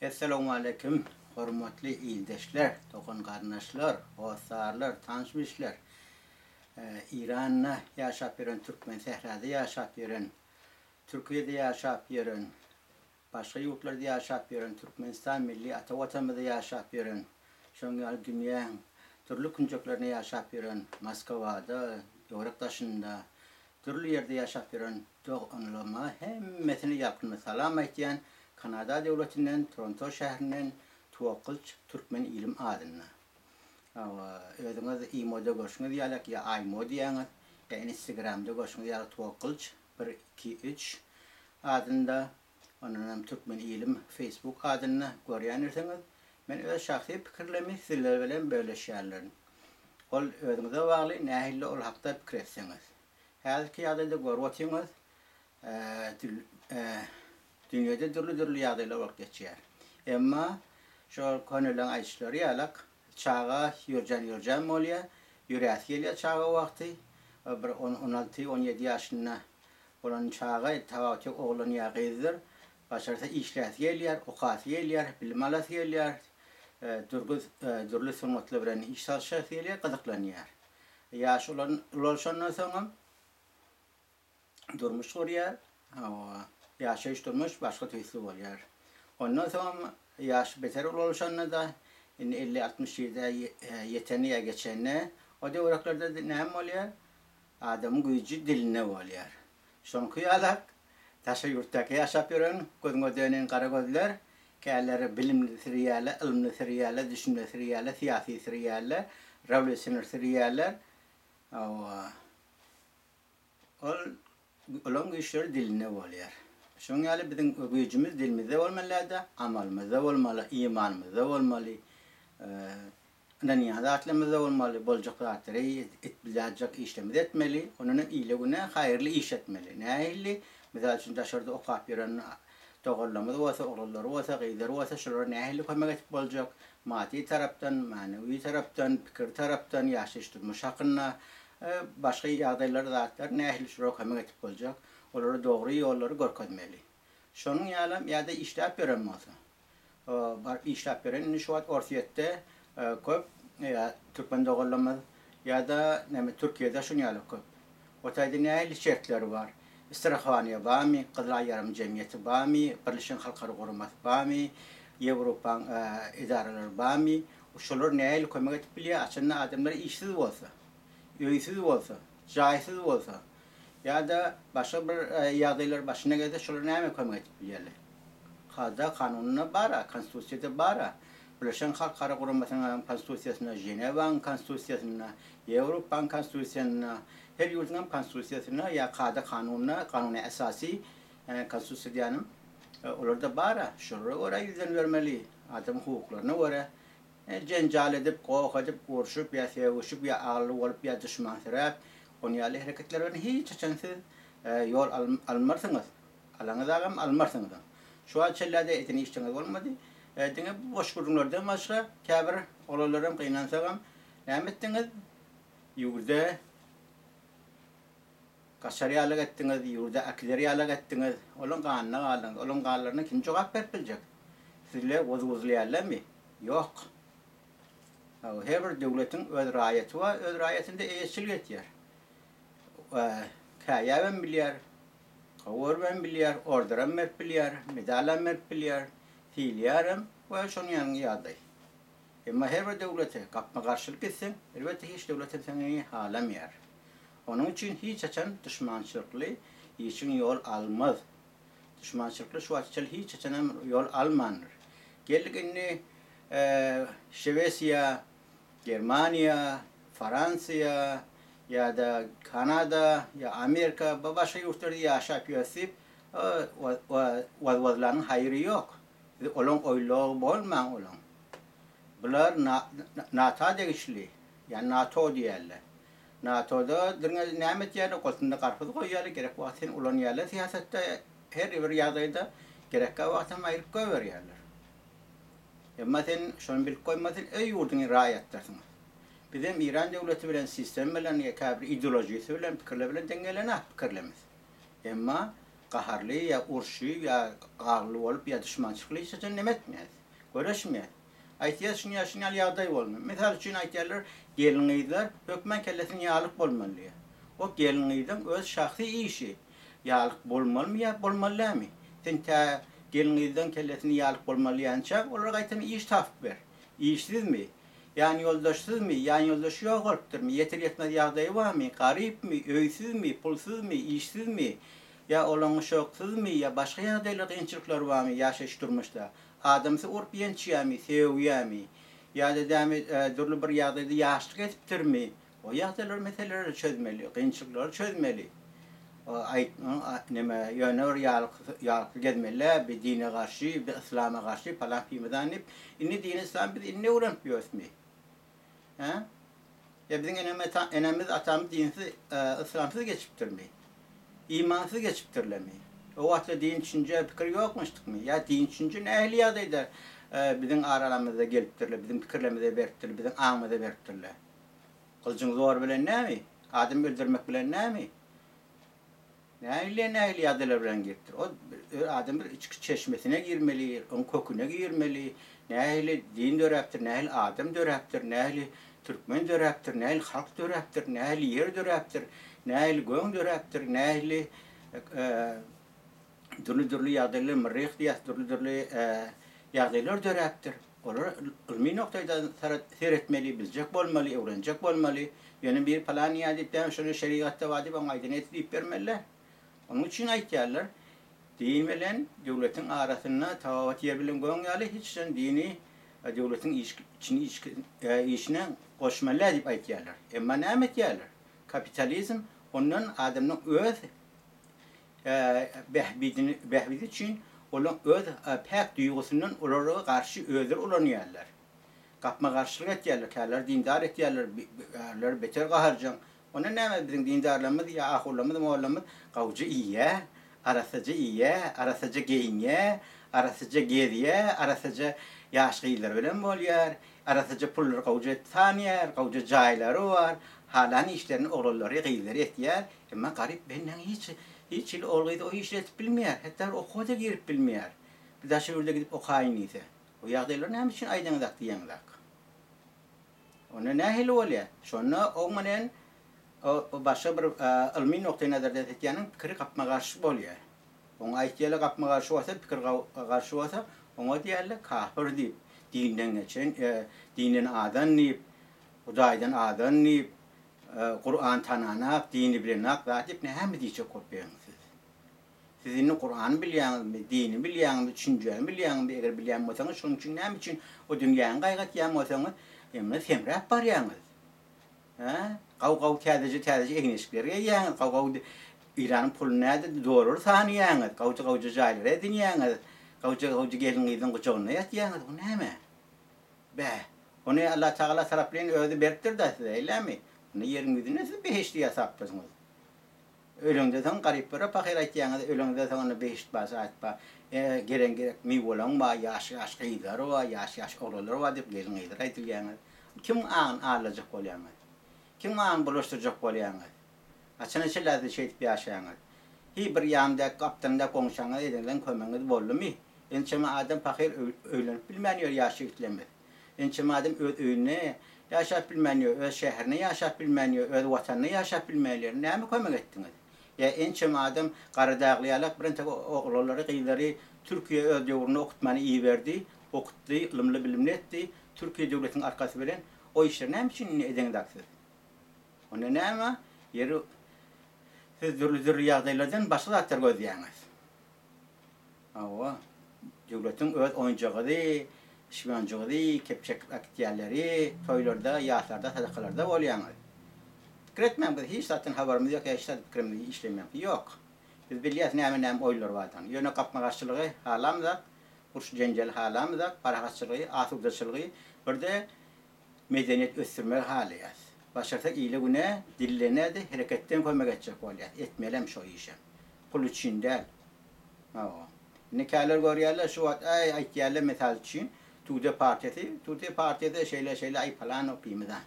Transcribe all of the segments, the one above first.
Essalawmaleýkim hormatly ildeşler, dogan garyndaşlar, hossarlar, tanyş bilişler. Iranda ýaşap ýören türkmen sährada ýaşap ýören, Türkiýede ýaşap ýören, başga ýurtlarda ýaşap ýören, Türkmenistan milli ata watanymyzda ýaşap ýören, şonuň ýaly dünýäň dürli künjeklerinde ýaşap ýören, Moskwada, töwerek daşynda, dürli ýerde ýaşap ýören doganlaryma hemmesine ýalkymly salam aýtýan Kanada döwletinden, Toronto şäherinden Tuwakgylyç türkmen ilim adynda. Hawa, özüňiz imoda görşüňiz ýalak ýa aýmo diýýäňiz, ýa instagramda görşüňiz ýaly Tuwakgylyç bir, iki, üç adynda, ondanam Türkmen ilim facebook adynda görýändirsiňiz. Men öz şahsy pikirlerimi sizler bilen bölüşýändirin. Ol özüňize bagly nähili ol hakda pikir etseňiz. Häzirki ýagdaýda görüp otyňyz, dünýede dürli-dürli ýagdaýlar bolup geçýär. Emma şol köneleň aýdyşlary ýalak, çaga ýörjän-ýörjän bolýar, ýöräsi gelýär çaga wagty, bir on, 16, 17 ýaşynda bolan çaga, tapawuty ýok oglan ýa gyzdyr, başarsa işläsi gelýär, okasy gelýär, bilim alasy gelýär, dürli sungatlar bilen iş salyşasy gelýär, gyzyklanýar. Ýaş ulan ulalşandan soňam durmuş gurýar. Hawa, ýaşaýyş durmuş başga tüýsli bolýar. Ondan soňam ýaş beter ulalşanda-da, indi 50-60 ýede ýetende ýa geçende, o döwreklerde näme bolýar? Adamyň güýji dilinde bolýar. Şoňky ýalak daşary ýurtdaky ýaşap ýören gözüňe dönen gara gözler, käleri bilimli sürýärler, ylymly sürýärler, düşünjeli sürýärler, syýasy sürýärler, rewolýusioner sürýärler. Hawa. Ol olaň güýçleri dilinde bolýar. Şonuň ýaly biziň güýjümiz dilimizde bolmaly däl-de, amalymyzda bolmaly, imanymyzda bolmaly. Ynanýan zatlarymyzda bolmaly, boljak zatlary et biläýjek işlerimizi etmeli, ondanam ile-güne haýyrly iş etmeli. Nähili? Mysal üçin, daşarda okap ýören doganlarymyz bolsa, oglanlary bolsa, gyzlary bolsa, şolara nähili kömek edip boljak? Maddy tarapdan, manywy tarapdan, pikir tarapdan, ýaşaýyş-durmuş hakynda, başga ýagdaýlar, zatlar nähili şolara kömek edip boljak? Olara dogry ýollary görkezmeli. Şonuň ýalam ýa-da işläp ýören bolsa, baryp işläp ýören indi şu wagt Orsýetde köp ýa türkmen doganlarymyz ýa-da näme Türkiýede şuny ýaly köp. O taýda nähili şertler bar? Strahowaniýa barmy? Gyzyl Aý ýarym jemgyýeti barmy? Birleşen Halklar Guramasy barmy? Ýewropaň edaralary barmy? Şolar nähili kömek edip bilýär? Haçanda adamlar işsiz bolsa, öýsüz bolsa, jaýsyz bolsa ýa-da başga bir ýagdaýlar başyna gelse şolar näme kömek edip bilýärler? Kada kanunda bar-a, konstitusiýada bar-a. Birleşen Halkara Guramasynyň konstitusiýasynda, Ženewanyň konstitusiýasynda, Ýewropanyň konstitusiýasynda, her ýurduň hem konstitusiýasynda ýa kada kanunda, kanuny esasy, konstitusiýa diýýänim, olarda bar-a. Şolara görä ýüzlenbermeli, adam hukuklaryna görä. Jenjal edip, goh edip, urşup ýa sögüşip ýa agylly bolup ýa duşmansyräp, onuň ýaly hereketler bilen hiç haçan siz ýol almarsyňyz. Alaňyzagam, almarsyňyzam. Şu wagt çenlä-de eden işleriňiz bolmady. Diňe bu boş gürrüňlerden başga käbir oglanlaram gynansagam näme etdiňiz? Ýurda gaçar ýalyk etdiňiz, ýurda äkider ýalyk etdiňiz. Olaň ganyna galdyňyz. Olaň ganlaryna kim jogap berip biljek? Sizle wyz-wyzlaýarlarmy? Ýok. Her bir döwletiň öz raýaty bar, öz raýatynda eýeçilik etýär. Käýäbem bilýär, Gowurybam bilýär, orderam berip bilýär, medalam berip bilýär, sylaýaram we şonuň ýaly ýagdaý. Emma her bir döwlete gapma-garşylyk etseň, elbetde hiç döwlet hem seni halamaýar. Onuň üçin hiç haçan duşmançylykly işiň ýol almaz. Duşmançylykly şu wagta çenli hiç haçan hem ýol almandyr. Geldik indi Şwesiýa, Germaniýa, Faransiýa ýa-da Kanada ýa Amerika we başga ýurtlarda ýaşap ýörs diýip waz-wazlanyň haýry ýok. Siz olaň oýlagy bolmaň olaň. Bular NATO degişli, ýa NATO diýýärler. NATO-da diňe näme etýärler, goltunda garpyz goýýarlar, gerek wagty seni ulanýarlar syýasatda her bir ýagdaýda, gerekkä wagtam aýryp goýberýärler. Emma sen şony bilip goýma sen öz ýurduňy raýatdarsyň. Bizem Iran döwleti bilen sistem bilen ýa käbir ideolojisi bilen pikirler bilen deň gelenok pikirlemiz. Emma. gaharly ýa urşy ýa gagly bolup ýa duşmançylykly hiç haçan neme etmeýäs. Göreşmeýäs. Aýtýas şuny ýa şuny ýaly ýagdaý boldy. Mysal üçin aýtýarlar, gelin-gyzlar hökman kellesinde ýaglyk bolmaly diýýär. O gelin-gyzyň öz şahsy işi. Ýaglyk bolmalymy ýa bolmaly dälmi? Sen tä gelin-gyzlaň kellesinde ýaglyk bolmaly diýýänçäň, olara gaýtam iş tapyp ber. Işsizmi? Ýanýoldaşsyzmy? Ýanýoldaşy ýogalypdyrmy? Ýeter-ýetmez ýagdaýy barmy? Garypmy? Öýsüzmi? Pulsuzmy? Işsizmi? Ýa oglan-uşaksyzmy? Ýa başga ýagdaýlar, kynçylyklary barmy ýaşaýyş durmuşda? Adamsy urup ýençýärmi, sögýärmi? Ýa-da dämi dürli bir ýagdaýda ýaşlyk edipdirmi? O ýagdaýlar meseleleri çözmeli, kynçylyklary çözmeli. Aýt, neme, ýöne bir ýalykly gezmeli-dä, bi dine garşy, bi yslama garşy palan pimizan diýip. Indi dini yslamy biz indi öwrenip ýörüsmi? Hä? Ýa biziň enemiz, atamyz dinsiz, yslamsyz geçipdirmi? Imansyz geçipdirlermi? O wagtlar din düşünje, pikir ýokmuşdykmy? Ýa din düşünje nähili ýagdaýda biziň aralamyzda gelipdirler, biziň pikirlerimize beripdirler, biziň aňymyza beripdirler? Gylyjyň zory bilen nämi? Adam öldürmek bilen nämi? Nähili nähili ýagdaýlar bilen giripdir. O adam bir içki çeşmesine girmeli, oň köküne girmeli. Nähili din döräpdir, nähili adam döräpdir, nähili türkmen döräpdir, nähili halk döräpdir, nähili ýer döräpdir, nähili göň döräpdir, nähili dürli-dürli ýagdaýlar, myrryh diýýäs, dürli-dürli ýagdaýlar döräpdir. Olara ylmy noktaýdan seretmeli, biljek bolmaly, öwrenjek bolmaly. Ýöne biri pylan diýýär diýip, däme şony şerigatda bar diýip, oň aýdanyny et diýip bermeli. Onuň üçin aýtýarlar, din bilen döwletiň arasynda tapawut ýer bilen gögüň ýaly, hiç haçan dini döwletiň içini işine goşmaly däl diýip aýtýarlar. Emma näme etýärler? Kapitalizm ondan adamyň öz bähbidini bähbidi üçin olaň öz päk duýgusyndan olara garşy özleri ulanýarlar. Gapma-garşylyk etýärler, käleri dindar etýärler, käleri beter gaharjaň. Onda näme biziň dindarlarymyz ýa ahunlarymyz, mollamyz gawja iýýä, arassaja iýýä, arassaja geýinýä, arassaja gezýä, arassaja ýaş gyzlar bilen bolýar, arassaja pullary gawja sanýar, gawja jaýlary bar, halan işlerini oglanlary, gyzlary etýär. Emma garyp bendäň hiç hiç hili ogul-gyz o işleri edip bilmeýär, hatda bir okuwa-da girip bilmeýär. Bir daşary ýurda gidip okaýyn diýse. O ýagdaýlary näme üçin aýdaňyzak diýeňzak? Onda nähili bolýar? Şonda oň bilen o başga bir ylmy nukdaýnazardan seretýäniň pikiri gapma-garşy bolýar. Oňa aýtýarlar gapma-garşy bolsa, pikir garşy bolsa, oňa diýýärler kapyr diýip, dinden geçen, dinden azan diýip, Hudaýdan azan diýip, Kuran tananak, dini bilenak zat diýip näme diýjek bolup ýörüňiz siz? Siz indi Kurany bilýäňizmi, dini bilýäňizmi, düşünjäni bilýäňizmi, eger bilýän bolsaňyz şonuň üçin näme üçin o dünýäni gaýgy etýän bolsaňyz, indi semräp barýaňyz. Hä? Gaw-gaw täzeje täzeje egin-eşikler geýýäňiz, gaw-gaw Eýranyň puluny nädip dollar sanýaňyz, gawja-gawja jaýlar edinýäňiz, gawja-gawja gelin-gyzyň gujagynda ýatýaňyz, bu näme? Bäh, ony Allatagala taraplaýyn özi beripdir-dä size, eýlämi? Onda ýeriň ýüzünde siz behişdi ýasapdyrsyňyz. Öleňde soň garyplara pahyr aýtýaňyz, öleňde soň onda behişt bar, zat bar, e, gelen-gerek miwalaň bar, ýaş-ýaş gyzlar bar, ýaş-ýaş oglanlar bar diýip gelin-gyzlara aýdylýaňyz. Kimiň aňyny aldajak bolýaňyz? Kimiň aňyny bulaşdyrjak bolýaňyz? Haçana çenli siz şeýdip ýaşaýaňyz? Hiý bir ýanyndaky gapdalyndaky goňşaňyza edenilen kömegiňiz boldumy? Ençeme adam pahyr öýlenip bilmän ýör ýaş ýigitlerimiz. Ençeme adam öz öýünde ýaşap bilmän ýör, öz şäherinde ýaşap bilmän ýör, öz watanynda ýaşap bilmän ýör. Näme kömek etdiňiz? Ýa ençeme adam Garadagly ýalak birentek oglanlary, gyzlary Türkiýä öz döwründe okutmana iberdi, okutdy, ylymly-bilimli etdi. Türkiýe döwletiniň arkasy bilen o işleri näme üçin indi edeňzak siz? Onda näme? Ýeri siz dürli-dürli ýagdaýlardan başga zatlar gözleýäňiz. Hawa, döwletiň öz oýunjagazy, şpionjygyzy, kepçek äkitýänleri toýlarda, ýaslarda, sadakalarda bolýaňyz. Pikir etmäň, biz hiç zatdan habarymyz ýok, ýa hiç zat pikirimiz işlemeýär. Ýok. Biz bilýäs näme-näme oýunlar bardygyny. Ýöne gapma-garşylygy halamzak, uruş-jenjeli halamzak, parahatçylygy, asudaçylygy, bir-de Medeniýet ösdürmegi halaýas. Başarsak ile-güne, dillene-de hereketden kömek etjek bolýas. Etmelem şo işem. Pul üçin däl. Hawa. Indi käler görýärler şu wagt äý aýtýarlar mysal üçin Tude partiýasy, Tude partiýasy şeýle şeýle aý palan opimiza.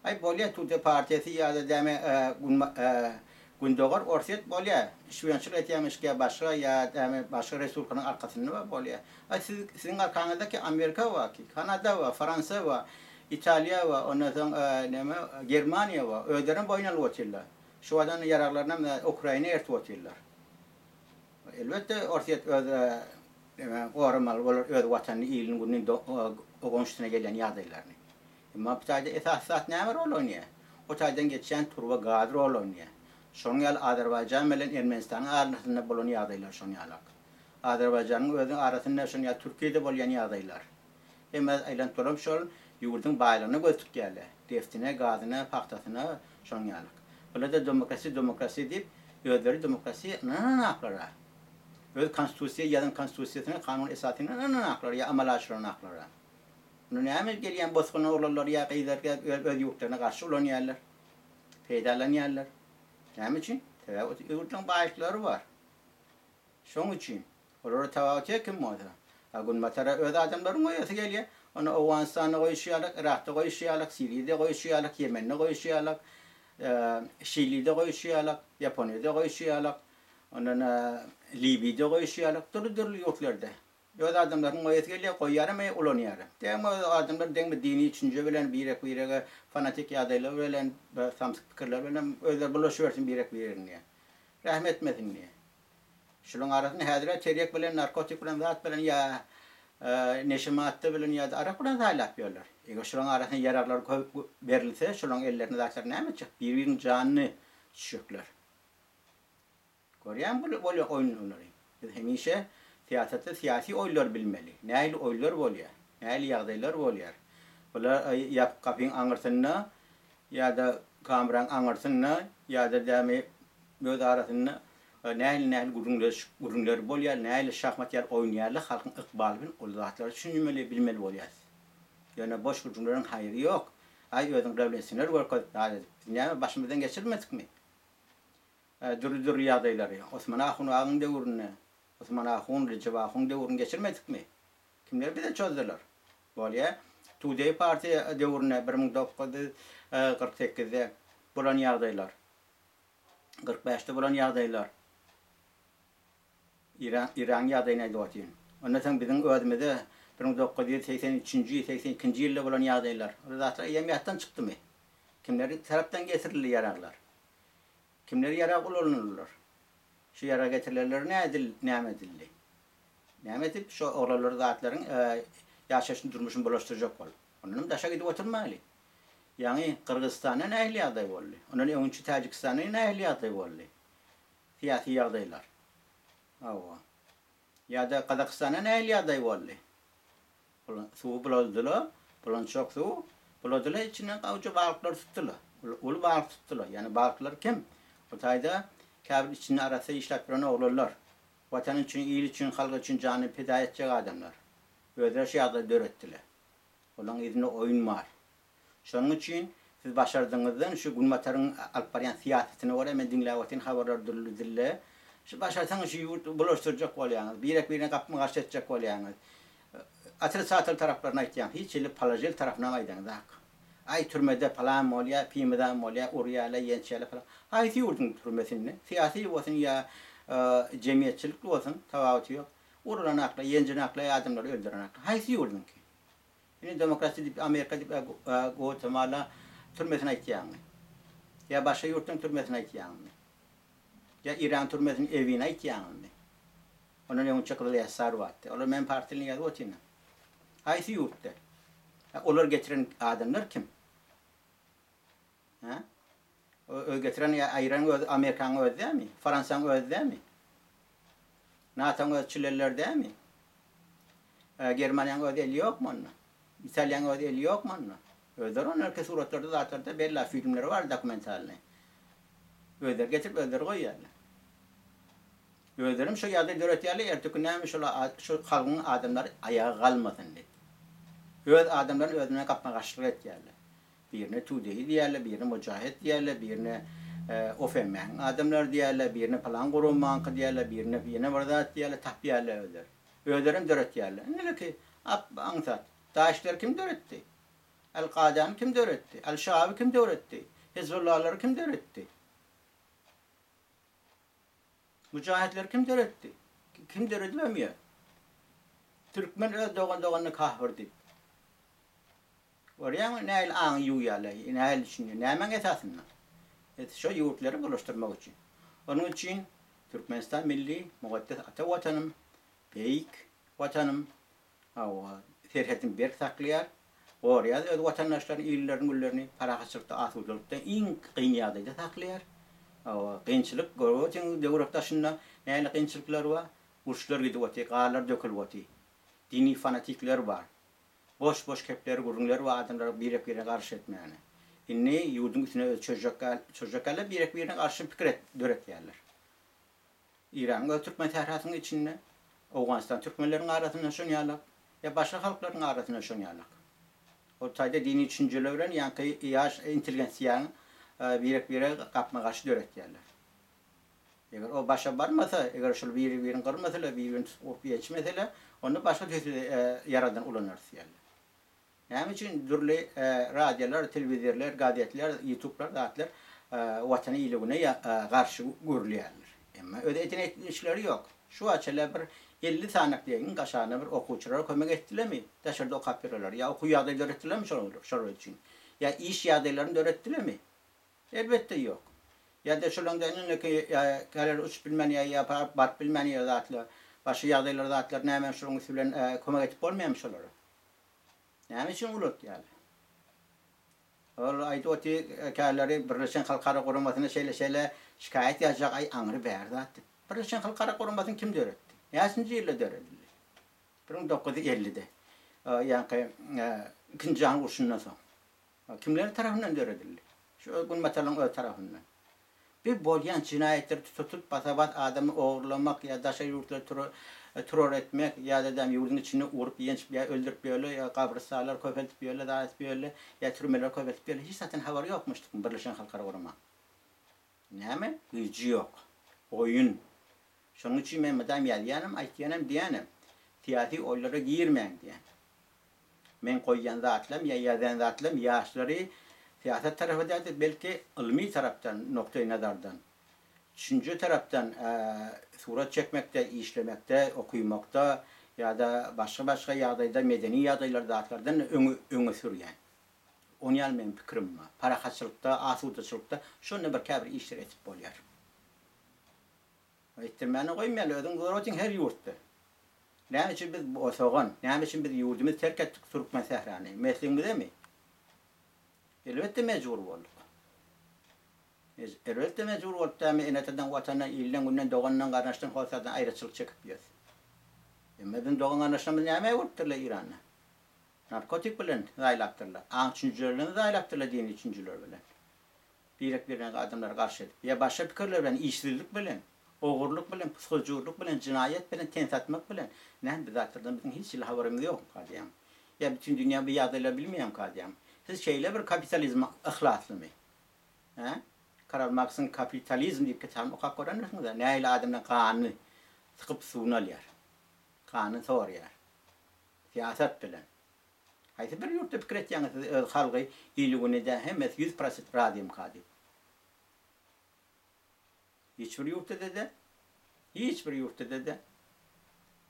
Aý bolýa Tude partiýasy ýa-da däme. Gündogar Orsýet bolýa, şpionçylyk etýämiş ýa başga ýa näme başga respublikanyň arkasynda bar bolýa. A siz siziň arkaňyzda ki Amerika bar ki, Kanada bar, Fransiýa bar, Italiýa bar, ondan soň näme Germaniýa bar. Özlerem boýun alyp otyrlar. Şu wadan ýaraglarynam Ukraina ertip otyrlar. Elbetde Orsýet öz näme goramaly bolar öz watanyny, ilini, gününi, goňşusyna gelýän ýagdaýlaryny. Emma bu taýda esasy zat näme rol oýnaýar? O taýdan geçýän turba gaz rol oýnaýar. Şonuň ýaly Azerbaýjan bilen Ermenistanyň arasynda bolan ýagdaýlar şonuň ýalak. Azerbaýjanyň özüniň arasynda şonuň ýaly Türkiýede bolýan ýagdaýlar. Hemme aýlanyp dolanyp şol ýurduň baýlygyna göz tikýärler. Neftine, gazyna, pagtasyna şonuň ýalak. Bular-da demokrasiýa, demokrasiýa diýip, özleri demokrasiýa ynananaklar-a. Öz konstitusiýa, ýazan konstitusiýasyna, kanun esasyna ynananaklar ýa amala aşyranaklar-a. Muny näme gelýän bosgun oglanlar ýa gyzlar öz öz ýurtlaryna garşy ulanýarlar. Peýdalanýarlar. Näme üçin? Sebäbi o ýurtlaryň baýlyklary bar. Şoň üçin. Olara tapawut kim bolsa. A günbatara öz adamlaryny goýasy gelýär. Ony Owganystanda goýuşy ýalyk, Yrakda goýuşy ýalyk, Siriýada goýuşy ýalyk, Ýemende goýuşy ýalyk, Şilide goýuşy ýalyk, Ýaponiýada goýuşy ýalyk, ondan Libiýada goýuşy ýalyk, dürli-dürli ýurtlarda. Öz adamlarynyň goýasy gelýär, goýýaram we ulanýaram. Deňmi öz adamlar deňmi dini düşünje bilen birek-birege fanatik ýagdaýlar bilen bir samsyk pikirler bilen özleri bulaşybersin birek-biregine diýýär. Rähm etmesin diýýär. Şularyň arasynda häzir-ä terýek bilen, narkotik bilen, zat bilen ýa neşe madda bilen ýa-da arak bilen saýlap ýörler. Eger şularyň arasynda ýaraglar köp berilse, şularyň ellerine zatlar näme etjek? Bir-biriniň janyny düşjekler. Görýäňmi bu bolýan oýunlary? Biz hemişe syýasatda syýasy oýunlary bilmeli. Nähili oýunlar bolýar? Nähili ýagdaýlar bolýar? Bular ýapyk gapyň aňyrsynda ýa-da kameraň aňyrsynda ýa-da dämi öz arasynda nähili-nähili gürrüňleşik gürrüňler bolýar, nähili şahmat ýaly oýnaýarlar, halkyň ykbaly bilen ol zatlary düşünmeli, bilmeli bolýarys. Ýöne boş gürrüňleriň haýry ýok. Aý özüň rewolýusioner görkezip zat edip. Biz näme başymyzdan geçirmedikmi? Dürli-dürli ýagdaýlary Osman ahun agyň döwründe, Osman ahun, Rejep ahun döwrüni geçirmedikmi? Kimler bize çozdular? Bolýa. Tudeý partiýa döwründe 1948-de bolan ýagdaýlar, 45-de bolan ýagdaýlar, Iran, Iranyň ýagdaýyny aýdyp otyryn. Ondan soň biziň özümize 1983-nji, 82-nji ýylda bolan ýagdaýlar. Ol zatlar eýýäm ýatdan çykdymy? Kimler tarapdan getirildi ýaraglar? Kimler ýarag ulanyldylar? Şu ýarag getirilenler nädil, näme edildi? Näme edip şu oglanlar zatlaryň ýaşaýşyny durmuşyny bulaşdyrjak bolup. Ondanam daşa gidip oturmaly. Ýaňy Gyrgyzystanda nähili ýagdaý boldy? Ondan öňünçi Täjikistanda nähili ýagdaý boldy? Syýasy ýagdaýlar. Hawa. Ýa-da Gazagystanda nähili ýagdaý boldy? Suwy bulaldylar, bulançak suw, buladylar, içinden gawja balyklar tutdular. Uly balyk tutdular. Ýagny balyklar kim? O taýda käbir içinde arassa işläp duran oglanlar. Watan üçin, il üçin, halk üçin janyny pida etjek adamlar. Özleri şu ýagdaýy döretdiler. Olaryň yzynda oýun bar. Şonuň üçin siz başardygyňyzdan şu günbataryň alyp barýan syýasatyna görä men diňläp otyryn habarlary dürli dilde. Şu başarsaňyz şu ýurdy bulaşdyrjak bolýaňyz. Birek birine gapma garşy etjek bolýaňyz. Otrisatel taraplaryny aýtýaň. Hiç hili položil tarapynam aýdaňyzak. Aý türmede palan bolýa, pimizan bolýa, urýala, ýençýäle falan. Haýsy ýurduň türmesinde? Syýasy bolsun ýa jemgyýetçilikli bolsun tapawuty ýok. Urulanakla, ýenjenakla, adamlary öldürenakla. Haýsy ýurduňky? Indi demokratiýa diýip Amerika diýip Guatemala türmesini aýtýaňmy? Ýa başga ýurtlaryň türmesini aýtýaňmy? Ýa Iran türmesini Ewini aýtýaňmy? Ondan öňünçe Gyzyl Ýassar bardy. Olar men partilini ýazyp otyryn. Haýsy ýurtda? Olar getiren adamlar kim? Hä? Ö getiren ýa aýyran özi Amerikanyň özi dälmi? Fransiýanyň özi dälmi? NATO-nyň öz çileleri dälmi? Germaniýanyň öz eli ýokmy onda? Italiýanyň öz eli ýokmy onda? Özleri onlarki suratlarda zatlarda bella filmleri bar dokumentalnyý. Özleri getirip özleri goýýarlar. Özlerem şo ýagdaý döretýärler erteki näme şol şu halkyň adamlary aýaga galmasyn diýip. Öz adamlaryny özüne gapma-garşylyk etýärler. Birine Tudeýi diýýärler, birine Mujahet diýýärler, birine OFM-iň adamlary diýýärler, birine pylan guramaňky diýýärler, birine ýene bir zat diýýärler, tapýarlar özleri. Özlerem döretýärler. Indiki ap-aňsat. Daişleri kim döretdi? Al-Kaidany kim döretdi? Al-Şababy kim döretdi? Hezbollalary kim döretdi? Müjahitleri kim döretdi? Kim döredibem ýör? Türkmen öz dogan-doganyna kafir diýip. Görýäňmi, nähili aňy ýuwýarlar, nähili düşünýär, nämäň esasynda? Et, şo ýurtlary bulaşdyrmak üçin. Onuň üçin Türkmenistan milli, mukaddes ata Watanym, beýik Watanym, hawa, serhedini berk saklaýar, goraýar öz watandaşlaryny, illerini, güllerini, parahatçylykda, asudalykda iň kyn ýagdaýda saklaýar. Hawa, kynçylyk, görüp otyň döwrek daşynda nähili kynçylyklar bar, uruşlar gidip otyr, ganlar dökülip otyr. Dini fanatikler bar. Boş boş kepler gürrüňler we adamlary birek birine garşy etmäne. Indi ýurduň üstüne öz çözjek çözjek ýaly birek birine garşy pikir et döretýärler. Iranyň öz türkmen sährasynyň içinde, Owganystan türkmenleriniň arasynda şon ýalak, ýa başga halklaryň arasynda şon ýalak. O taýda dini düşünjeler bilen ýaňky ýaş intelgensiýaň birek bire gapma garşy döretýärler. Eger o başa barmasa, eger şol biri-birini gyrmasalar, bir-birini tutup urup ýençmeseler, onda başga tüýsli ýaragdan ulanarys diýýärler. Näme üçin dürli radiolar, telewizorlar, gazetler, ýutublar zatlar Watana ile-güne garşy görülýärler. Emma öz eden etmişleri ýok. Şu wagtçala bir 50 sanak diýeýin, gaşana bir okuwçylara kömek etdilermi? Daşarda okap ýörenler. Ýa okuw ýagdaýy döretdilermi şolar üçin? Ýa iş ýagdaýlaryny döretdilermi? Elbetde ýok. Ýa-da şolaň indiki käler uçup bilmän ýa ýa baryp bilmän ýa zatlar, başga ýagdaýlar zatlar näme şolaň üsti bilen kömek edip bolmaýarmy şolara? Näme üçin ulaltýarlar? Ol aýdyp otyr käleri Birleşen Halkara Guramasyna şeýle şeýle şikaýat ýazjak aý aňry bäri zat diýip. Birleşen Halkara Guramasyny kim döretdi? Näçinji ýylda döredildi? 1950-de. Ýaňky Ikinji jahan urşundan soň. Kimler tarapyndan döredildi? Şu günbatarlaryň öz tarapyndan. Bir bolýan jenaýatlary tutup basa-bas adamy ogurlamak ýa daşary ýurtlara turor etmek ýa-da däm ýurduň içinde urup ýençip ýa öldürip ýörler ýa gabrystanlary köpeltip ýörler zat edip ýörler ýa türmeleri köpeltip ýörler hiç zatdan habary ýokmuşdyk Birleşen Halkara Gurama. Näme? Güýji ýok. Oýun. Şonuň üçin men mydam ýazýanam aýtýanam diýýänem syýasy oýlara girmäň diýýän. Men goýýan zatlam ýa ýazýan zatlam ýaşlary syýasat tarapa däl-de, belki ylmy tarapdan, nukdaý nazardan, düşünje tarapdan surat çekmekde, işlemekde, okymakda ýa-da başga-başga ýagdaýda medeni ýagdaýlar zatlardan öňe öňe sürýän. Ony ýaly meniň pikirim bar. Parahatçylykda, asudaçylykda şonda bir käbir işler etip bolýar. Etdirmäne goýmaýarlar, özüň görüp otyň her ýurtda. Näme üçin biz bosagan, näme üçin biz ýurdumyzy terk etdik türkmen sährany? Mesligimizemi? Elbetde mejbur bolduk. Elbetde mejbur bolup dämi ene-atadan, watandan, ilden, günden, dogandan, garyndaşdan, hossardan aýraçylyk çekip ýörüs. Emma biziň dogan-garyndaşlarymyz nämä öwrüpdirler Iranda? Narkotik bilen zaýlapdyrlar, aň düşünjeler bilen zaýlapdyrlar dini düşünjeler bilen. Birek-birine adamlary garşy edip, ýa başga pikirler bilen, işsizlik bilen, ogurlyk bilen, pysgyljurlyk bilen, jenaýat bilen, ten satmak bilen, näme bu zatlardan biziň hiç hili habarymyz ýokmyka diýýän. Ýa bütin dünýä bu ýagdaýlary bilmeýärmika diýýän. Siz şeýle bir kapitalizme yhlaslymy? Hä? Karl Marksyň Kapitalizm diýip kitabyny okap görendirsiňiz-ä, nähili adamlaryň ganyny sykyp suwuny alýar. Ganyny sorýar. Syýasat bilen. Haýsy bir ýurtda pikir etýäňiz siz öz halgy ili güni dä hemmesi ýüz prosent razymyka diýip. Hiç bir ýurtda dede. Hiç bir ýurtda dede.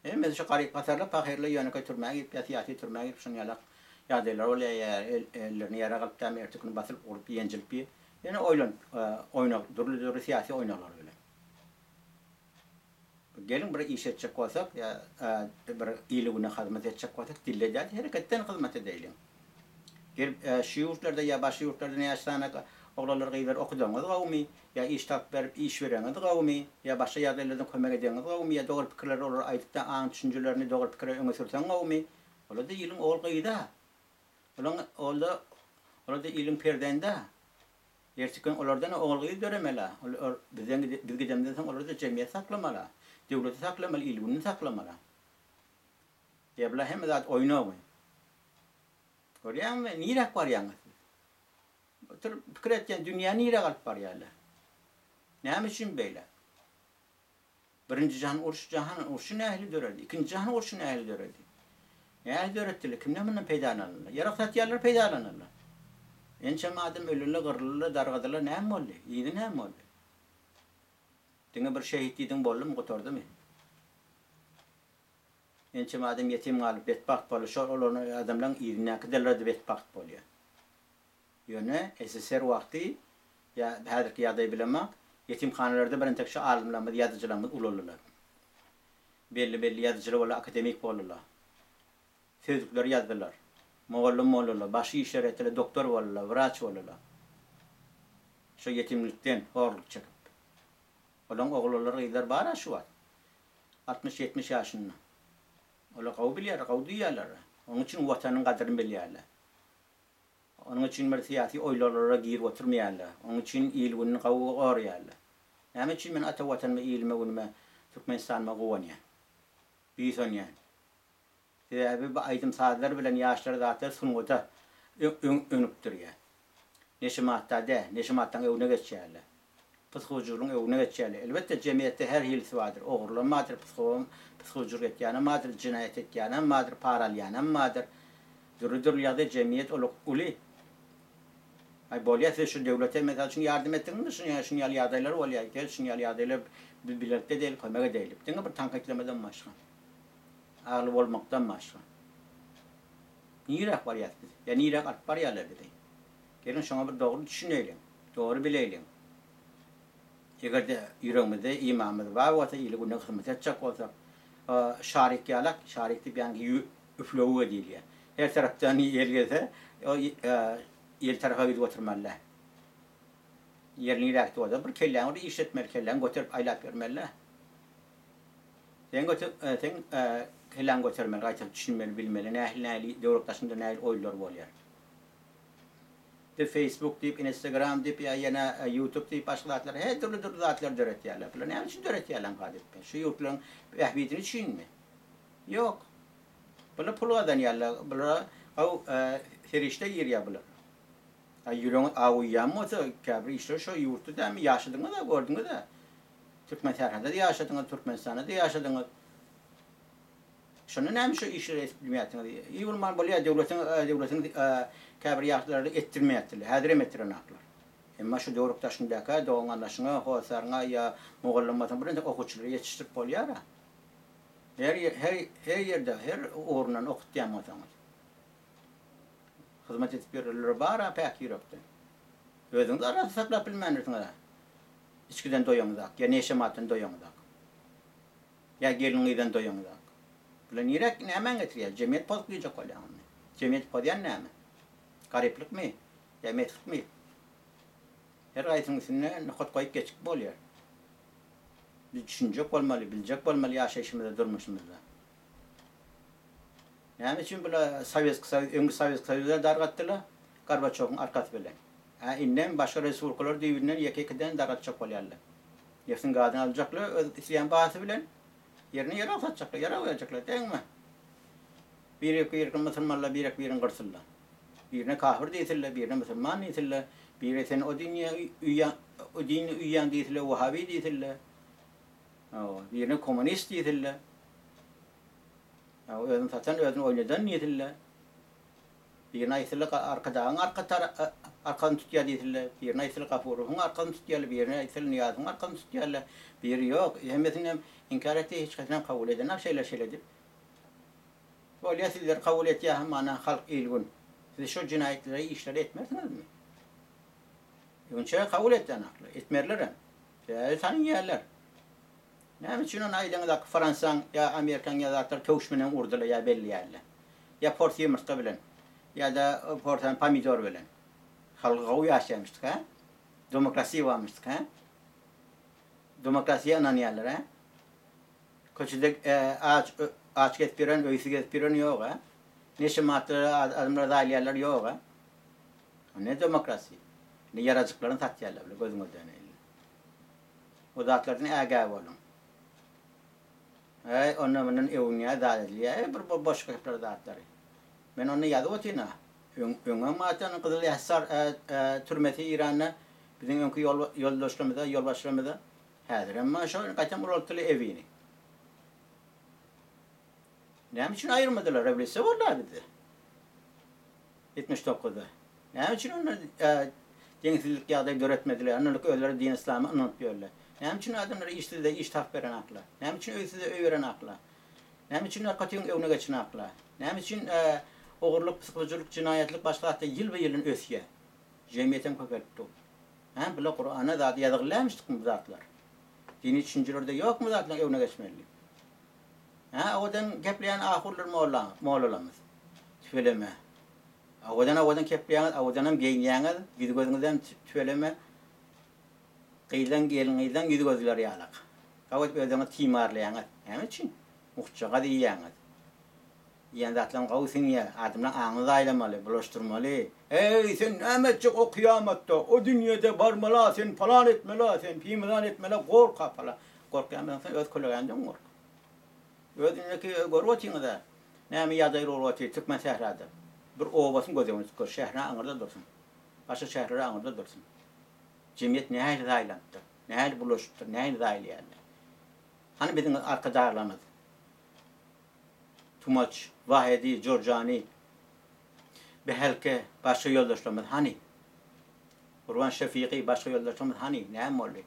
Hemmesi şu garyp gasarlar pahyrlar ýönekeý türmä girip ýa syýasy türmä girip şuny ýalak ýagdaýlar bolýar ýa ellerini ýarag alyp dämi erteki güni basylyp urup ýenjilip ýene oýlanyp oýnag dürli dürli syýasy oýnaglar bilen. Geliň bir iş etjek bolsak ýa bir ili-güne hyzmat etjek bolsak dilde däl hereketden hyzmat edeýliň. Gelip şu ýurtlarda ýa başga ýurtlarda näçe sany oglanlar gyzlar okudaňyz gowumy ýa iş tapyp berip iş bereňiz gowumy ýa başga ýagdaýlardan kömek edeňiz gowumy ýa dogry pikirleri olara aýdypda aň düşünjelerini dogry pikire öňe sürseň gowumy olarda iliň ogul gyzy-a olaň olda olarda iliň perzendi-a. Erteki gün olardan-a ogul-gyz döremeli-ä. Ol bizden biz gidemizden soň olar-da jemgyýeti saklamaly-a. Döwleti saklamaly, il-gününi saklamaly-a. Ýa bular hemme zat oýnagy. Görýäňmi, niräk barýaňyz siz? Oturyp pikir etýän, dünýä niräk alyp barýarlar? Näme üçin beýle? Birinji jahan urşy jahan urşy nähili döredi? Ikinji jahan urşy nähili döredi? Nähili döretdiler? Kimler mundan peýdalanyldy? Ýarag satýanlar peýdalanyldy. Ençeme adam ölüler, gyryldylar, dargadylar, näme boldy? Yzy näme boldy? Diňe bir şehit diýdiň boldumy, gutardymy? Ençeme adam ýetim galyp betbagt boldy. Şol olaryň adamlaryň yzyndakydelerde betbagt bolýar. Ýöne SSR wagty ýa häzirki ýagdaýy bilemok, ýetimhanalarda birintek şu alymlarymyz, ýazyjylarymyz ulaldylar. Belli-belli ýazyjylar boldy, akademik boldular. Sözlükler ýazdylar. Mugallym boldular, başga işler etdiler, doktor boldular, wraç boldular. Şo ýetimlikden horluk çekip. Olaň oglanlary, gyzlary bar-a şu wagt. 60-70 ýaşynda. Olar gowy bilýärler, gowy duýýarlar. Onuň üçin Watanyň gadyryny bilýärler. Onuň üçin bir syýasy oýlarlara girip oturmaýarlar. Onuň üçin il-gününi gowy goraýarlar. Näme üçin men ata Watanyma, ilime-günüme, Türkmenistanyma guwanýan? Buýsanýan. Sebäbi bu aýdym-sazlar bilen ýaşlary zatlar sungata öňükdirýär. Neşe madda däl, neşe maddaň öňüne geçýärler. Pysgujylygyň öňüne geçýärler. Elbetde jemgyýetde her hilisi bardyr. Ogrulam bardyr, pysgubam, pysgujylyk etýänem bardyr, jenaýat etýänem bardyr, para alýanam bardyr. Dürli-dürli ýagdaý jemgyýet ol uly. Aý bolýa siz şu döwlete mysal üçin ýardam etdiňizmi şuny ýaly şuny ýaly ýagdaýlar bolýa gel şuny ýaly ýagdaýlar biz bilelikde edeýlik kömek edeýlik. Diňe bir tankytlameden başga. Agly bolmakdan başga. Niräk barýas biz? Ýa niräk alyp barýarlar bizi? Geliň şoňa bir dogry düşüneýliň, dogry bileýliň. Eger-de ýüregimizde imanymyz bar bolsa, ili-güne hyzmat etjek bolsak, şarik ýalak, şarik diýip ýaňky üflewüge diýilýär. Her tarapdan ýel gelse, o ýel tarapa gidip oturmaly däl. Ýel niräkde bolsa, bir kelläňi bir işletmeli, kelläňi göterip aýlap ýörmeli däl. Sen göter, sen kelläňi götermeli, gaýtaryp düşünmeli, bilmeli, nähili-nähili döwlet daşynda nähili oýunlar bolýar. Diýip Facebook diýip, Instagram diýip ýa ýene YouTube diýip başga zatlar her dürli-dürli zatlar döretýärler. Bular näme üçin döretýärler diýip. Şu ýurtlaryň bähbidini üçinmi? Ýok. Bular pul gazanýarlar. Bulara gowy serişde girýär bulara. A ýüregiňiz awuýan bolsa, käbir işler şo ýurtda dämi ýaşadyňyz-a, gördüňiz-ä. Türkmensährada-da ýaşadyňyz, Türkmenistanda-da ýaşadyňyz. Şonda näme şu işleri edip bilmeýärsiňiz? Iý bolman bolýar, döwletiň döwletiň käbir ýagdaýlary etdirmeýärdiler. Häzir hem etdirenoklar. Emma şu döwrük daşyndaka dogan-garyndaşyňa, hossaryňa ýa mugallym bolsaň birinji okuwçylary ýetişdirip bolýar-a. Her her her ýerde, her ugrundan okutýan bolsaňyz. Hyzmat edip ýörenler bar-a päk ýürekden. Özüňizi arassa saklap bilmändirsiňiz-ä. Içgiden doýaňyzak ýa neşe maddan doýaňyzak. Ýa gelin-gyzdan doýaňyzak. Bular niräk, nämäni getirýär? Jemgyýet pozup diýjek bolýaň indi. Jemgyýeti pozýan näme? Garyplykmy? Ýa meslikmi? Her haýsynyň üstünde nokat goýup geçip bolýar. Biz düşünjek bolmaly, biljek bolmaly ýaşaýşymyzda, durmuşymyzda. Näme üçin bular Sowetski Soýuz, öňki Sowetski Soýuzy dargatdylar? Gorbaçowyň arkasy bilen. Hä, indem başga respublikalary düýbünden ýeke-ýekeden dargatjak bolýarlar. Nebtiň gazyny aljaklar öz isleýän bahasy bilen, ýerine ýarag satjaklar, ýarag berjekler, deňmi? Birek-birini musulmanlar birek-birini gyrsynlar. Birine kafir diýsinler, birine musulman diýsinler, biri sen o dine uýýaň, o dine uýýaň diýsinler, wahabi diýsinler. Hawa, birine kommunist diýsinler. Hawa, özüni satan, özüni oýnadan diýsinler. Birine aýtsalar Arkadagyň arka arkasyny tutýar diýsinler, birine aýtsalar Gafurowyň arkasyny tutýarlar, birine aýtsalar Nyýazowyň arkasyny tutýarlar, biri ýok, hemmesinem inkär etdi, hiç haýsynam kabul edenok şeýle şeýle diýip. Bolýa sizleri kabul etýär hamana halk il gün. Siz şo jenaýatlary işleri etmersiňizmi? Öňçe kabul etýänaklar, etmerlerem. Sebäbi tanyýarlar. Näme üçin ony aýdaňyzak Fransiýaň ýa Amerikaň ýa zatlar köwüş bilen urdylar ýa belleýärler. Ýa pors ýumurtga bilen. Ýa-da porsan pomidor bilen. Halky gowy ýaşaýamyşdyk hä? Demokrasiýa barmyşdyk hä? Demokrasiýa ynanýarlar hä? Köçede aç aç gezip ýören, öýsüz gezip ýören ýok hä? Neşe maddalara adamlar zaýlaýarlar ýok hä? O ne demokrasiýa? Ne ýarajyklaryny satýarlar bile gözüňe döneýin. O zatlardan ägä boluň. Äý, onda mundan öwünýär, zat edilýär. Äý, bir boş gepler zatlary. Men onda ýazyp otyryn-a. Öň, öňem atan Gyzyl Hissar türmesi Eýranda biziň öňki ýol, ýoldaşlarymyza, ýolbaşçylarymyza. Häzirem bar şo, gaýtam ulaltdylar Ewini. Näme üçin aýyrmadylar? Rewolýusiýa boldy-a bizde. 79-da. Näme üçin onda deňsizlik ýagdaý döretmediler? Ondalyk özleri din-yslama ynanyp ýörler. Näme üçin adamlara işsizde iş tapyp berenaklar? Näme üçin öýsüzde öý berenaklar? Näme üçin narkotigiň öňüne geçenaklar? Näme üçin ogurlyk, psihologiýalyk, jenaýatlyk başga zatlar ýylba-ýyldan ösýär? Jemgyýetem köpelip dur. Hä, bular Kurana zat ýazgyly dälmişdikmi bu zatlar? Dini düşünjelerde ýokmy bu zatlaryň öňüne geçmeli? Hä, owadan gepleýän ahunlar molla, mollalarymyz. Tüweleme. Owadan owadan kepleýäňiz, owadanam geýinýäňiz, ýüz-gözüňizem tüweleme. Gyzlaň, gelin-gyzlaň ýüz-gözleri ýalak. Gabat özüňizi timarlaýaňyz. Näme üçin? Muhtjagaz iýýäňiz. Iýen zatlaryň gowy siňýär. Adamlaň aňyny zaýalamaly, bulaşdyrmaly. Eý, sen näme etjek o kyýamatda, o dünýede barmaly-a, sen palan etmeli-a, sen pimizan etmeli-a, gork-a pala. Gorkýan bolsaň sen öz kölegäňden gork. Öz indiki görüp otyňyz-a, näme ýagdaý bolup otyr türkmen sährada. Bir obasyny göz öňüne tutup gör, şähre aňyrda dursun. Başga şäherler aňyrda dursun. Jemgyýet nähili zaýalanypdyr, nähili bulaşypdyr, nähili zaýalaýarlar. Hany biziň arkadaglarymyz? Tumaç, Wahedi, Jorjani, Behelke, başga ýoldaşlarymyz hany? Gurban Şefiki, başga ýoldaşlarymyz hany? Näme boldy?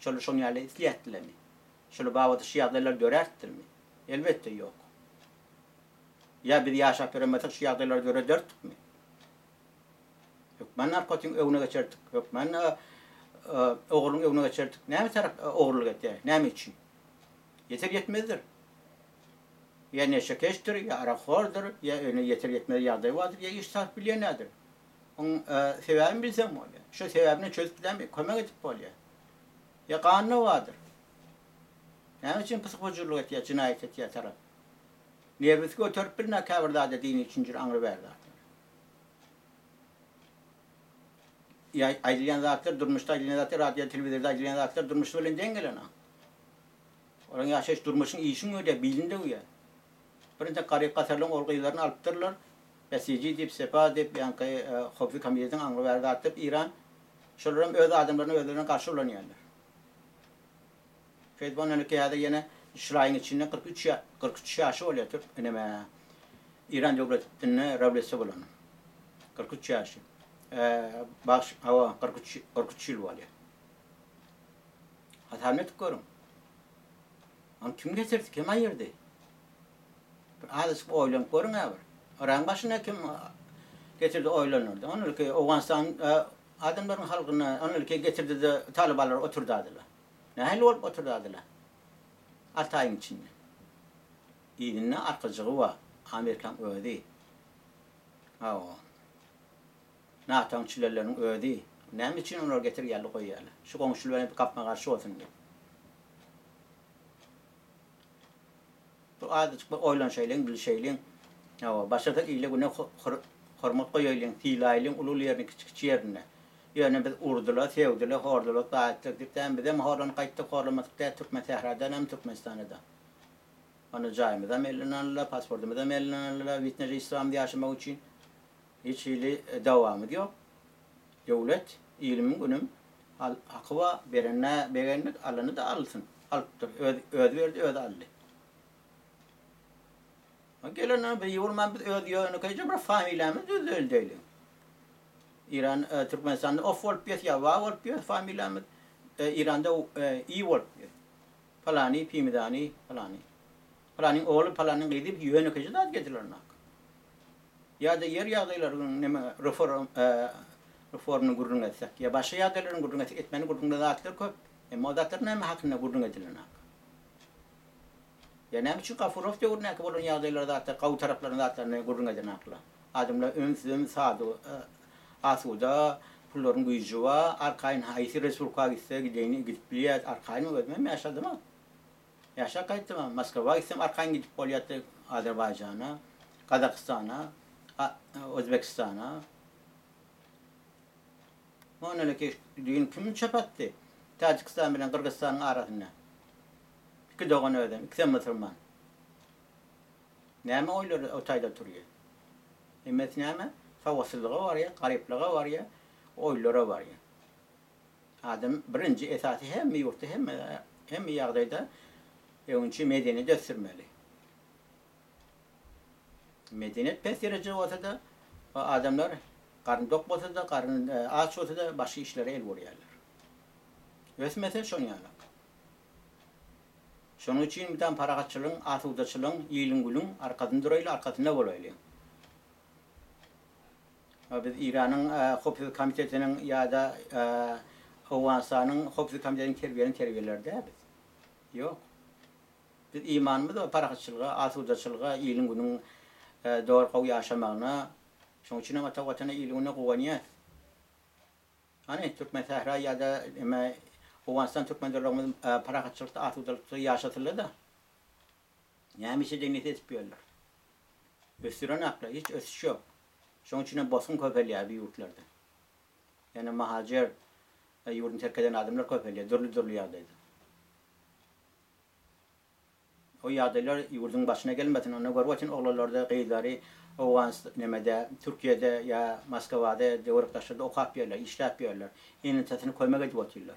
Şolar şoň ýaly isleýärdilermi? Şolar babada şu ýagdaýlar dörärtdirmi? Elbetde ýok. Ýa biz ýaşap ýöremesek şu ýagdaýlary dörederdikmi? Hökman narkotigiň öňüne geçerdik. Hökman ogurlygyň öňüne geçerdik. Näme tarap ogurlyk etýär? Näme üçin? Ýeter ýetmezdir. Ýa neşekeşdir, ýa arakhordyr, ýa öýüne ýeter ýetmez ýagdaý bardyr, ýa iş tapyp bilýänädir. Oň sebäbini bilseň bolýar. Şo sebäbini çözüp bilen kömek edip bolýar. Ýa ganyna bardyr. Näme üçin pysyk-pyjurlyk etýär, jenaýat etýär tarap? Nerwisi göterip bilmän käbir zada dini düşünjeli aňry bäri zatlar. Ýa aýdylýan zatlar, durmuşda aýdylýan zatlar, radio, telewizorda aýdylýan zatlar durmuş bilen deň gelenok. Olaryň ýaşaýyş durmuşyň işiň öýde bilini döwýär. Birinji garyp-gasarlaryň ogul-gyzlaryny alypdyrlar. Besiji diýip, Sepa diýip, ýaňky howpsuzlyk komitetiň aňry bäri zat diýip, Eýran şolaram öz adamlaryny özlerine garşy ulanýarlar. Şeýdip ondan öňki häzir ýene şul aýyň içinde 43 43 ýaşy bolýar türk neme Eýran döwletinde rewolýusiýa bolan. 43 ýaşy. Eee bagş hawa 43 43 ýyl bolýar. Hasabyny edip görüň. Ony kim getirdi, kim aýyrdy? Bir azajyk oýlanyp görüň-ä bir. Yragyň başyna kim getirdi oýlanyrdy. Ony ilki Owganystan adamlaryň halkyna, ony ilki getirdi-de talybanlar oturdadylar. Nähili bolup oturdadylar? Alty aýyň içinde. Yzynda arkajygy bar, Amerikaň özi. Hawa. NATO-nyň çilerleriniň özi. Näme üçin olary getirýärler, goýýarlar? Şu goňşular bilen gapma-garşy bolsun diýip. Bu azajyk bir oýlanşaýlyň, bilşeýliň. Hawa, başarsak ile-güne hormat goýaýlyň, sylaýlyň uly-uly ýerinde, kiçi-kiçi ýerinde. Ýöne biz urdular, sögdüler, horladylar, gaýtdyk diýip däl, bizem horlanyp gaýtdyk, horlamadyk däl, türkmen sähradanam, Türkmenistana-da. Onda jaýymyzam elden aldylar, pasportymyzam elden aldylar, wid na žительstwamyz ýaşamak üçin. Hiç hili dawamyz ýok. Döwlet, ilim-günüm haky bar, berenine begendik, alany-da alsyn. Alypdyr. Öz, özi berdi, özi aldy. Gelenden bir ýurman biz öz ýönekeýje bir familiýamyzy düzeldeýliň. Eýran, Türkmenistanda of bolup ýös ýa wa bolup ýös familiýamyz, Eýranda i bolup ýös. Palany, pimidany, palany. Palanyň ogly, palanyň gyzy diýip ýönekeýje zat getirilenok. Ýa-da ýer ýagdaýlarynyň neme reform reformyny gürrüň etsek, ýa başga ýagdaýlaryny gürrüň etsek, etmeli gürrüňli zatlar köp. Emma o zatlar näme hakynda gürrüň edilenok. Ýa näme üçin Gafurow döwründäki bolan ýagdaýlar zatlar, gowy taraplaryny zatlaryny gürrüň edenoklar. Adamlar üns-züm, sada, asuda, pullaryň güýji bar, arkaýyn haýsy respublika gitse gideýini gidip bilýär, arkaýyn özümem ýaşadym-a. Ýaşap gaýtdym-a. Moskwa gitsem arkaýyn gidip bolýardy, Azerbaýjana, Gazagystana, Özbegistana. Ondan düýn kim çöp atdy? Täjikistan bilen Gyrgyzystanyň arasynda. Iki dogan özem, ikisem musulman. Näme oýlar o taýda turýar? Hemmesi näme? Sowatsyzlyga barýar, garyplyga barýar, oýlara barýar. Adam birinji esasy hemme ýurtda hemme hemme ýagdaýda öňünçi medeniýet ösdürmeli. Medeniýet pes derejede bolsa-da adamlar garny dok bolsa-da, garny aç bolsa-da başga işlere el urýarlar. Ösmese şon ýalak. Şonuň üçin mydam parahatçylygyň, asudaçylygyň, iliň-günüň arkasynda duraýly, arkasynda bolaýly. Biz Eýranyň howpsuzlyk komitetiniň ýa-da Owganystanyň howpsuzlyk komitetiniň terbiýelän terbiýeleri däl biz. Ýok. Biz imanymyz bar parahatçylyga, asudaçylyga, iliň-günüň dogry gowy ýaşamagyna. Şonuň üçin hem ata Watana, il-güne guwanýas. Hany, Türkmensähra ýa-da neme Owganystan türkmen dolanymyz parahatçylykda, asudalykda ýaşasynlar-da. Näme iş edenini edip ýörler. Ösdürenaklar, hiç ösüş ýok. Şonuň üçin hem bosgun köpelýär bu ýurtlarda. Ýöne mahajer ýurduny terk eden adamlar köpelýär dürli-dürli ýagdaýda. O ýagdaýlar ýurduň başyna gelmesin, onda görüp otyryn oglanlarda gyzlary Owganyst nemede Türkiýede ýa Moskawada töwerek daşlarda okap ýörler, işläp ýörler. Ene-atasyna kömek edip otyrlar.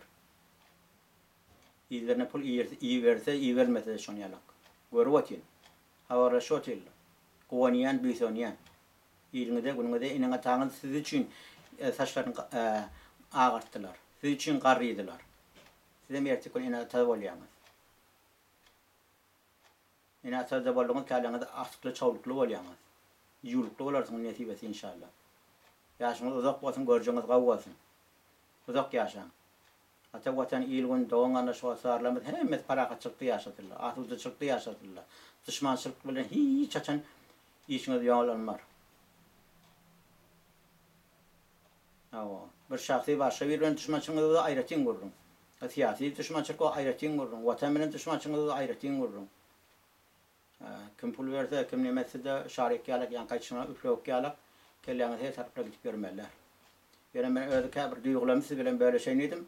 Yzlaryna pul iberse, ibermese-de şon ýalak. Görüp otyryn. Habarlaşyp otyrlar. Guwanýan, buýsanýan. Iliňize, günüňize eneň-ataňyz siz üçin saçlaryny agartdylar. Siz üçin garrydylar. Sizem erteki gün ene-ata bolýaňyz. Ene-ata-da bolduňyz, käleňiz agtykly-çowlukly bolýaňyz. Ýuwlukly bolarsyňyz nesip etse inşallah. Ýaşyňyz uzak bolsun, görjeňiz gowy bolsun. Uzak ýaşaň. Ata Watan, il-gün, dogan-garyndaş, hossarlarymyz hemmesi parahatçylykda ýaşasynlar, asudaçylykda ýaşasynlar. Duşmançylyk bilen hiç haçan işiňiz ýol almar. Hawa. Bir şahsy başga biri bilen duşmançylygyňyz bolsa aýratyn gürrüň. Syýasy duşmançylyk bolsa aýratyn gürrüň. Watan bilen duşmançylygyňyz bolsa aýratyn gürrüň. Kim pul berse, kim neme etse-de, şarik ýalak, ýaňky aýdyşyňa üflewük ýalak, kelläňiz her taraplara gidip ýörmeliler. Ýöne men özi käbir duýgularymy siz bilen bölüşeýin diýdim.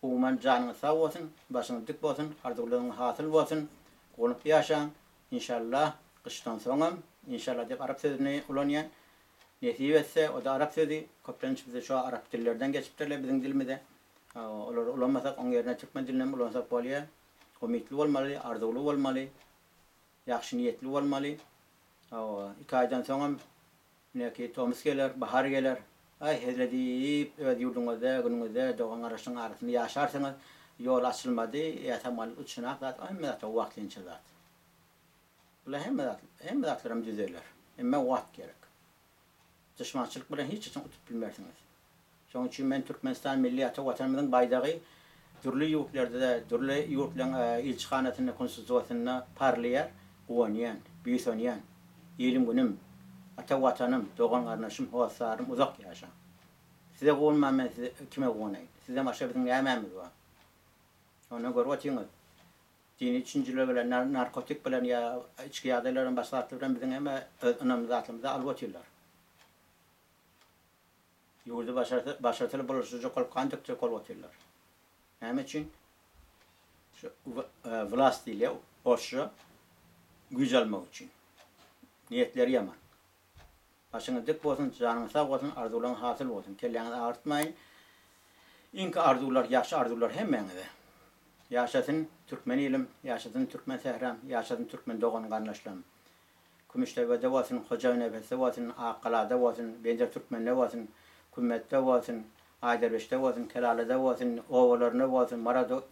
Umuman janyňyz sag bolsun, başyňyz dik bolsun, arzuwlaryňyz hasyl bolsun, guwanyp ýaşaň, inşallah gyşdan soňam, inşallah diýip arap sözüni ulanýan, nesip etse, o-da arap sözi, köplenç bize şo arap dillerden geçipdirler biziň dilimize, olary ulanmasak oň ýerine türkmen dilinem ulansak bolýar. Umytly bolmaly, arzuwly bolmaly, ýagşy niýetli bolmaly. Hawa, iki aýdan soňam Ineki tomus geler, bahar geler. Aý, hezil edip, öz ýurduňyzda, günüňizde, dogan-gardaşlaryň arasynda ýaşarsyňyz. Ýol açylmady, ýa samolýot uçanak zat, hemme zat wagtlynça zat. Bular hemme zat, hemme zatlaram düzeler. Emma wagt gerek. Duşmançylyk bilen hiç haçan utup bilmersiňiz. Şonuň üçin men Türkmenistan milli ata Watanymyzyň baýdagy dürli ýurtlarda-da, dürli ýurtlaryň ilçihanasynda, konsulstwasynda parlaýar, guwanýan, buýsanýan. Ilim-günüm, ata Watanym, dogan-garyndaşym, hossarym uzak ýaşaň. Size guwanman men size kime guwanaýyn? Sizden başga biziň nämämiz bar? Onda görüp otyňyz. Dini düşünjeler bilen, narkotik bilen ýa içki ýagdaýlar bilen başga zatlar bilen biziň hemme öz ynamly zatlarymyzy alyp otyrlar. Ýurdy başarsalar bulaşyjak bolup gan dökjek bolup otyrlar. Näme üçin? Şu wlast diýilýär, orsça güýç almak üçin. Niýetleri ýaman. Başyňyz dik bolsun, janyňyz sag bolsun, arzuwlaryňyz hasyl bolsun. Kelläňizi agyrtmaýyn. Iňki arzuwlar, ýagşy arzuwlar hemmäňize. Ýaşasyn türkmen ilim, ýaşasyn türkmen sähram, ýaşasyn türkmen dogan-garyndaşlarym. Kümüşdebede bolsun, Hojanepesde bolsun, Akgalada bolsun, Bender Türkmende bolsun, Kümmetde bolsun, Aýderbeşde bolsun, Kelalada bolsun, obalarynda bolsun,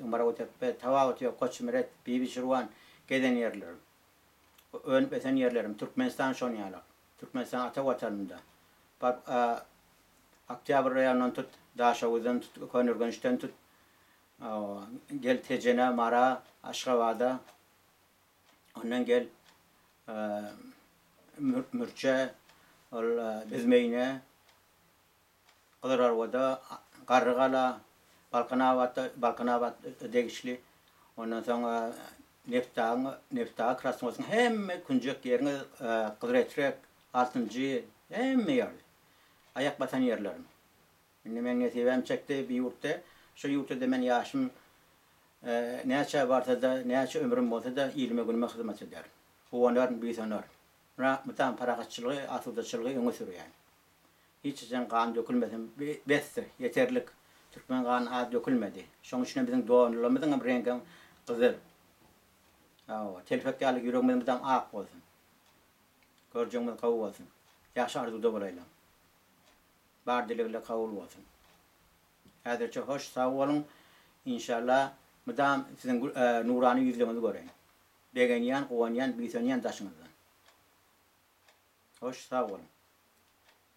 Maragotepe, Tabagotepe, Goçmyrat, Bibişirwan gezen ýerlerim. Önüp ösen ýerlerim. Türkmenistan şon ýalak. Türkmenistan ata watanymda. Baryp Oktýabr raýonyndan tut, Daşoguzdan tut, Köneürgençden tut, gel Tejene, Mara, Aşgabada. Ondan gel Mürçe, ol Büzmeýine, Gyzylarbada, Garrygala, Balkanabatda, Balkanabat degişli. Ondan soň Nebitdagyň, Nebitdag, Krasnowodyň hemme künjek ýeriňiz Gyzyletrek, Altynjy, hemme ýer. Aýak basan ýerlerim. Indi meň nesibäm çekdi bir ýurtda. Şo ýurtda-da men ýaşym näçä barsa-da, näçe ömrüm bolsa-da ilime-günüme hyzmat ederin. Guwanaryn, buýsanaryn. Mydam parahatçylygy, asudaçylygy öňe sürýän. Hiç haçan gan dökülmesin. Besdir, ýeterlik. Türkmen gany az dökülmedi. Şoň üçinem biziň donlarymyzyň hem reňkem gyzyl. Hawa, telpek ýaly ýüregimiz mydam ak bolsun. Görjegimiz gowy bolsun. Ýagşy arzuwda bolaýlyň. Bar dilegler kabul bolsun. Häzirçe hoş sag boluň. Inşallah mydam siziň nurana ýüzleriňizi göreýin. Begenýän, guwanýan, buýsanýan daşyňyzdan. Hoş sag boluň.